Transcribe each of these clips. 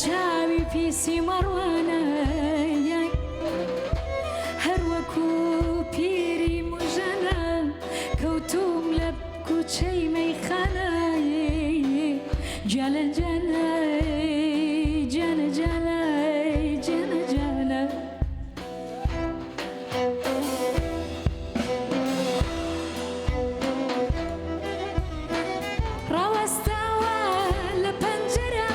چاوی پیسی مەڕوانە هەر وەکو پیری موژەنە کەوتووم لە کوچەی مەیخانە جانە جانە جانە جانە جانە جانە. ڕاوەستاوە لە پەنجەرە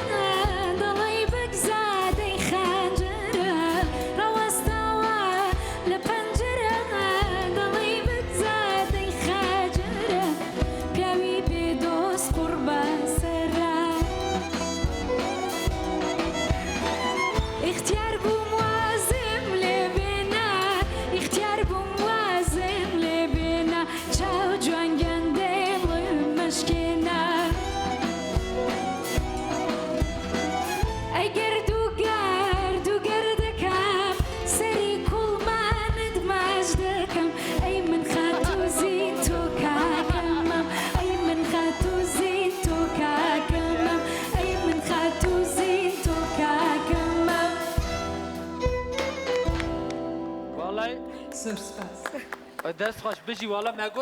دەڵێی بەگزادەی خەنجەرە ڕاوەستاوە لە پەنجەرە دەڵێی بەگزادەی خەجەرە پیاوی بێ دۆست قوڕ بەسەرە ئیختیار بووم وازم لێ بێنە ئیختیار بووم وازم لێ بێنە چاو جوان گیان دڵم مەشکێنە ئەی گەرد و گەرد و گەردەکەم سەری کوڵمانت ماچ دەکەم ئەی من خاتوو زین تۆ کاکەمم ئەی من خاتوو زین تۆ کاکەمم ئەی من خاتوو زین تۆ کاکەمم. وەڵای زۆر سپاس. دەست خۆش بژی وەڵا مەگۆ.